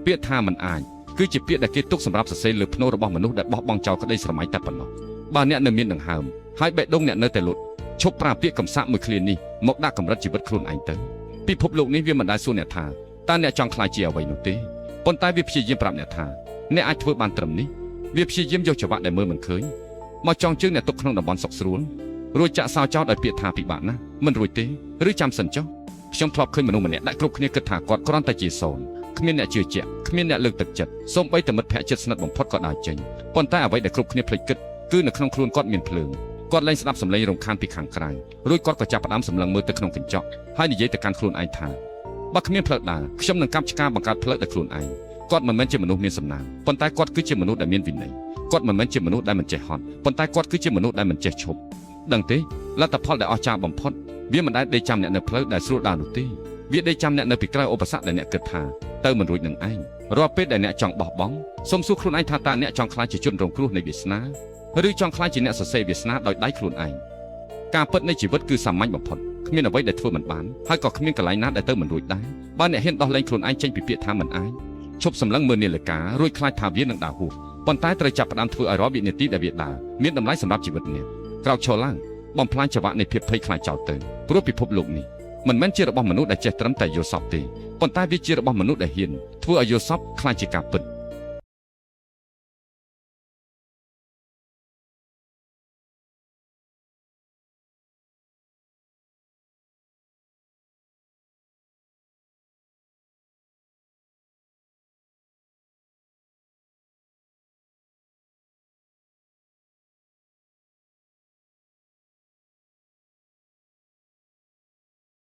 ពាក្យថាមិនអាចគឺជាពាក្យដែលគេទុកសម្រាប់សរសេរលើភ្នូររបស់មនុស្សដែលបោះបង់ចោលក្តីស្រមៃតែប៉ុណ្ណោះបើអ្នកនៅមានដង្ហើមហើយបេះដូងអ្នកនៅតែលុតឈប់ប្រើពាក្យកំសាកមួយឃ្លានេះមកដាក់កម្រិតជីវិតខ្លួនឯងទៅពិភពលោកនេះវាមិនដែលសួរអ្នកថាតើអ្នកចង់ក្លាយជាអ្វីនោះទេប៉ុន្តែវាព្យាយាមប្រាប់អ្នកថាអ្នកអាចធ្វើបានត្រឹមនេះវាព្យាយាមយកច្រវាក់ដែលមើលមិនឃើញមកចងជើងអ្នកទុកក្នុងតំបន់សុខស្រួលរួចចាក់សោចោលដោយពាក្យថាពិបាកណាស់មិនរួចទេឬចាំសិនចុះខ្ញុំធ្លាប់ឃើញមនុស្សម្នាក់ដែលគ្រប់គ្នាគិតថាគាត់គ្រាន់តែជាសូន្យគ្មានអ្នកជឿជាក់គ្មានអ្នកលើកទឹកចិត្តសូម្បីតែមិត្តភក្តិជិតស្និទ្ធបំផុតក៏ដើរចេញប៉ុន្តែអ្វីដែលគ្រប់គ្នាភ្លេចគិតគឺនៅក្នុងខ្លួនគាត់មានភ្លើងគាត់លែងស្ដាប់សម្លេងរំខានពីខាងក្រៅរួចគាត់ក៏ចាប់ផ្ដើមសម្លឹងមើលទៅក្នុងកញ្ចក់ហើយនិយាយទៅកាន់ខ្លួនឯងថាបើគ្មានផ្លូវដើរខ្ញុំនឹងកាប់ឆ្ការបង្កើតផ្លូវដោយខ្លួនឯងគាត់មិនមែនជាមនុស្សមានសំណាងប៉ុន្តែគាត់គឺជាមនុស្សដែលមានវិន័យគាត់មិនមែនជាមនុស្សដែលមិនចេះហត់ប៉ុន្តែគាត់គឺជាមនុស្សដែលមិនចេះឈប់ដឹងទេលទ្ធផលដែលអស្ចារ្យបំផុតវាមិនដែលដេកចាំអ្នកនៅផ្លូវដែលស្រួលដើរនោះទេវាដេកចាំអ្នកនៅពីក្រោយឧបសគ្គដែលអ្នកគិតថាទៅមិនរួចនឹងឯងរាល់ពេលដែលអ្នកចង់បោះបង់សូមសួរខ្លួនឯងថាតើអ្នកចង់ក្លាយជាជនរងគ្រោះនៃវាសនាឬចង់ក្លាយជាអ្នកសរសេរវាសនាដោយដៃខ្លួនឯងការពិតនៃជីវិតគឺសាមញ្ញបំផុតគ្មានអ្វីដែលធ្វើមិនបានហើយក៏គ្មានកន្លែងណាដែលទៅមិនរួចដែរបើអ្នកហ៊ានដោះលែងខ្លួនឯងចេញពីពាក្យថាមិនអាចឈប់សម្លឹងមើលនាឡិការួចខ្លាចថាវានឹងដើរហួសប៉ុន្តែត្រូវចាប់ផ្ដើមធ្វើឲ្យរាល់វិនាទីដែលវាដើរមានតម្លៃសម្រាប់ជីវិតអ្នកក្រោកឈរឡើងបំផ្លាញចង្វាក់នៃភាពភ័យខ្លាចចោលទៅព្រោះពិភពលោកនេះមិនមែនជារបស់មនុស្សដែលចេះត្រឹមតែយល់សប្តិទេប៉ុន្តែវាជារបស់មនុស្សដែលហ៊ានធ្វើឲ្យយល់សប្តិក្លាយជាការពិត។